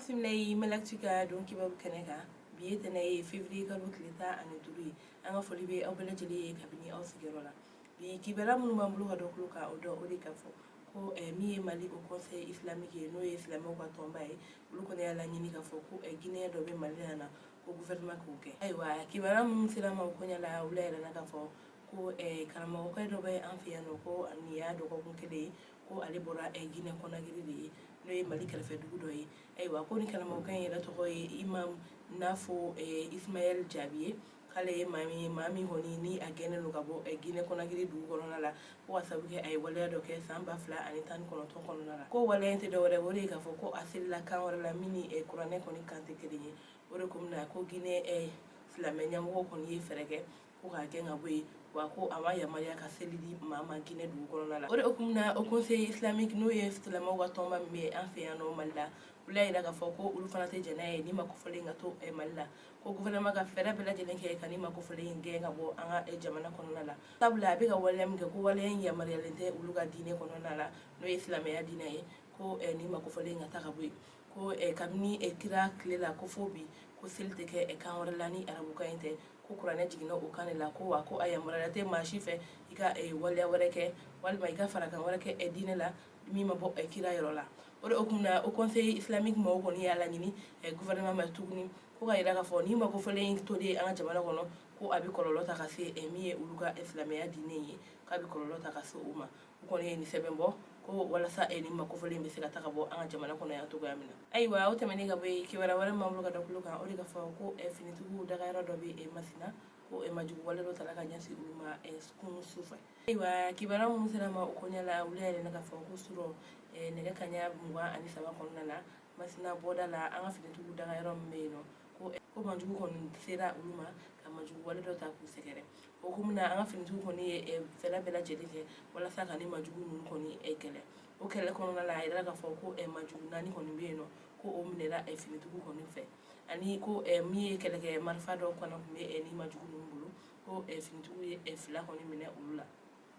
Bisimila ye Malactu ka don kibaru kɛnɛ kan. Bi ye tɛnɛ ye, février kalo tile 15 ye. An ka foli bɛ aw bɛɛ lajɛlen ye kabini aw sigiyɔrɔ la. Bi kibaruya minnu b'an bolo ka dɔ tulo kan, o dɔ o de ka fɔ ko min ye Mali Haut Conseil islamique ye, n'o ye silamɛw ka tɔnba ye, olu kɔni y'a laɲini k'a fɔ ko Guinée dɔ bɛ Mali la na, ko gouvernement k'o kɛ. Ayiwa, kibaruya minnu sera ma o koɲɛ la, olu yɛrɛ na k'a fɔ ko karamɔgɔkɛ dɔ bɛ an fɛ yan nɔ, ko nin y'a dɔgɔkun kelen ye ko ale bɔra Guinée Conakry de ye, n'o ye Mali kɛrɛfɛ dugu dɔ ye. Ayiwa, ko ni karamɔgɔkɛ in yɛrɛ tɔgɔ ye Imam Nafo Ismaël Jaabi ye, k'ale ye maa min ye, maa min kɔni ni a gɛnnen don ka bɔ Guinée Conakry dugu kɔnɔna la, ko ka sababu kɛ a ye waleya dɔ kɛ san 2019 kɔnɔna la. Ko waleya in tɛ dɔwɛrɛ, o de ye k'a fɔ ko a selila kan wɛrɛ la min ni kuranɛ kɔni kan tɛ kelen ye. O de ko na ko Guinée silamɛ ɲɛmɔgɔ kɔni ye fɛɛrɛ kɛ ko k'a gɛn ka bɔ yen, wa ko a ma yamaruya ka seli di maa ma Guinée dugu kɔnɔna la. O de hukumu na, Haut Conseil islamique, n'o ye silamɛw ka tɔnba min bɛ an fɛ yan nɔ Mali la, olu y'a jira k'a fɔ ko olu fana tɛ jɛn n'a ye ni ma kofɔlen ka to Mali la, ko gouvernement ka fɛɛrɛ bɛɛ lajɛlen kɛ ka ni ma kofɔlen in gɛn ka bɔ an ka jamana kɔnɔna la, sabula a bɛ ka waleya min kɛ, ko waleya in yamaruyalen tɛ olu ka diinɛ kɔnɔna la, n'o ye silamɛya diinɛ ye, ko ni ma kofɔlen ka taa ka bɔ yen, ko kabini kira tile la ko fo bi, ko seli tɛ kɛ kan wɛrɛ la ni arabukan in tɛ, ko kuranɛ jiginna o kan de la, ko wa ko a yamaruya tɛ maa si fɛ i ka waleya wɛrɛ kɛ walima i ka farakan wɛrɛ kɛ diinɛ la min ma bɔ kira yɔrɔ la. O de hukumu na, Haut Conseil islamique mɔgɔw kɔni y'a laɲini gouvernement ma tuguni ko ka jira k'a fɔ ni ma kofɔlen in tolen an ka jamana kɔnɔ, ko a bɛ kɔlɔlɔ ta ka se min ye olu ka silamɛya diinɛ ye, k'a bɛ kɔlɔlɔ ta ka se u ma. U kɔni ye nin sɛbɛn bɔ ko walasa nin ma kofɔlen bɛ se ka ta ka bɔ an ka jamana kɔnɔ yan cogoya min na. Ayiwa, o tɛmɛnen ka bɔ yen, kibaruya wɛrɛ min b'an bolo ka da tulo kan, o de ka fɔ ko finitigiw dagayɔrɔ dɔ bɛ Masina, ko majugu wale dɔ tala ka ɲɛsin olu ma kunun su fɛ. Ayiwa, kibaruya minnu sera ma o koɲɛ la, olu yɛrɛ ne ka fɔ ko surɔ nɛgɛ kanɲɛ 23 kɔnɔna na, Masina bɔda la, an ka finitigiw dagayɔrɔ min bɛ yen nɔ, ko majugu kɔni sera olu ma ka majugu wale dɔ ta k'u sɛgɛrɛ. O hukumu na, an ka finitigiw kɔni ye fɛɛrɛ bɛɛ lajɛlen kɛ walasa ka ni majugu ninnu kɔni kɛlɛ. O kɛlɛ kɔnɔna la, a yirala k'a fɔ ko majugu naani kɔni bɛ yen nɔ, ko o minɛra finitigiw kɔni fɛ, ani ko min ye kɛlɛkɛ marifa dɔw kɔnɔ tun bɛ ni majugu ninnu bolo, ko finitigiw ye fila kɔni minɛ olu la.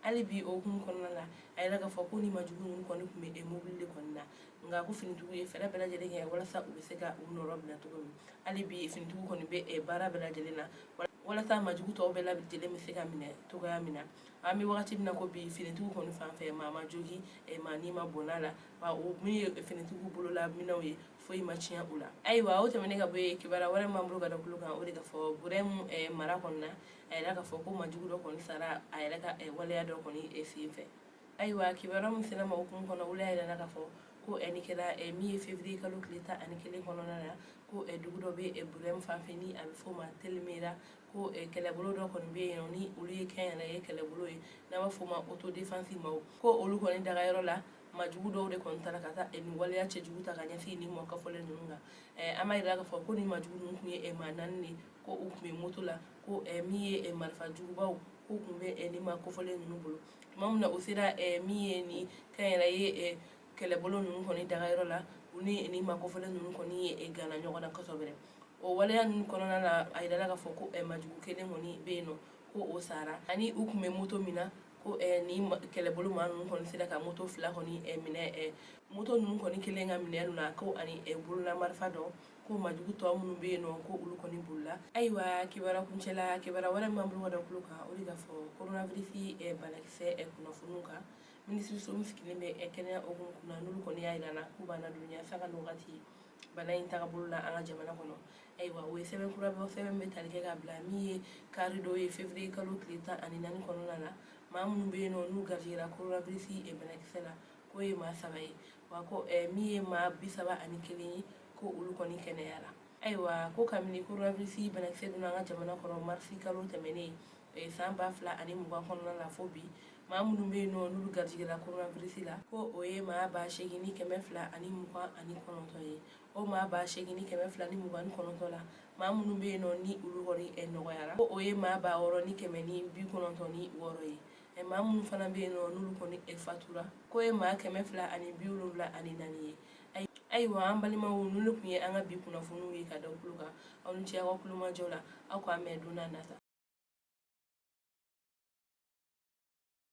Hali bi o hukumu kɔnɔna la, a yira k'a fɔ ko ni majugu ninnu kɔni tun bɛ mobili de kɔni na, nka ko finitigiw ye fɛɛrɛ bɛɛ lajɛlen kɛ walasa u bɛ se ka u nɔrɔ bila cogo min. Hali bi finitigiw kɔni bɛ baara bɛɛ lajɛlen na walasa majugu tɔw bɛɛ lajɛlen bɛ se ka minɛ cogoya min na. An bɛ wagati min na ko bi, finitigiw kɔni fan fɛ, maa ma jogi, maa ni ma bɔnna la, wa o min ye finitigiw bolola minɛnw ye, foyi ma tiɲɛ u la. Ayiwa, o tɛmɛnen ka bɔ yen, kibaruya wɛrɛ min b'an bolo ka da tulo kan, o de ka fɔ Burɛmu mara kɔnɔna, a yɛrɛ k'a fɔ ko majugu dɔ kɔni sara a yɛrɛ ka waleya dɔ kɔni sen fɛ. Ayiwa, kibaruya min sera ma hukumu kɔnɔ, olu y'a yira k'a fɔ ko nin kɛra min ye février kalo tile 11 kɔnɔna na, ko dugu dɔ bɛ Burɛmu fan fɛ ni a bɛ f'o ma Telimera, ko kɛlɛbolo dɔ kɔni bɛ yen ni olu ye kɛnyɛrɛye kɛlɛbolo ye, n'an b'a f'o ma autodéfense maaw, ko olu kɔni dagayɔrɔ la, majugu dɔw de kɔni taara ka taa nin waleya cɛjugu ta ka ɲɛsin ni mɔgɔ kafɔlen ninnu kan. An b'a yira k'a fɔ ko ni majugu ninnu tun ye maa naani de, ko u tun bɛ moto la, ko min ye marifa jugubaw, k'u tun bɛ ni maa kofɔlen ninnu bolo. Tuma min na u sera min ye ni kɛnyɛrɛye kɛlɛbolo ninnu kɔni dagayɔrɔ la, u ni maa kofɔlen ninnu kɔni ye gana ɲɔgɔn na kosɛbɛ. O waleya ninnu kɔnɔna la, a yirala k'a fɔ ko majugu kelen kɔni bɛ yen nɔ, ko o sara, ani u tun bɛ moto min na, ko ni kɛlɛbolo maa ninnu kɔni sera ka moto fila kɔni minɛ, moto ninnu kɔni kelen ka minɛ na, ko ani bolola marifa dɔ, ko majugu tɔ minnu bɛ yen nɔ, ko olu kɔni bolila. Ayiwa, kibaruya kuncɛla, kibaruya wɛrɛ min b'an bolo ka da tulo kan, o de ka fɔ coronavirus banakisɛ kunnafoniw kan. Minisiriso min sigilen bɛ kɛnɛya hukumu kunna, n'olu kɔni y'a jira na k'u b'an ladɔnniya sanga ni wagati bana in tagabolo la an ka jamana kɔnɔ. Ayiwa, o ye sɛbɛn kura bɔ, sɛbɛn bɛ tali kɛ ka bila min ye kari dɔ ye février kalo tile 14 kɔnɔna na, maa minnu bɛ yen nɔ n'u garijɛgɛra coronavirus banakisɛ la, k'o ye maa saba ye, wa ko min ye maa 31 ye, ko olu kɔni kɛnɛyara. Ayiwa, ko kabini coronavirus banakisɛ donna an ka jamana kɔnɔ marisi kalo tɛmɛnen san 2020 kɔnɔna la fo bi, maa minnu bɛ yen nɔ n'olu garijɛgɛra coronavirus la, ko o ye maa 8229 ye. O maa 8229 la, maa minnu bɛ yen nɔ ni olu kɔni nɔgɔyara, ko o ye maa 6196 ye. Maa minnu fana bɛ yen nɔ n'olu kɔni fatura, k'o ye maa 274 ye. Ayiwa, an balimaw, ninnu tun ye an ka bi kunnafoniw ye ka da tulo kan. Aw ni ce aw ka kulomajɔ la. Aw k'an mɛn don n'a nata.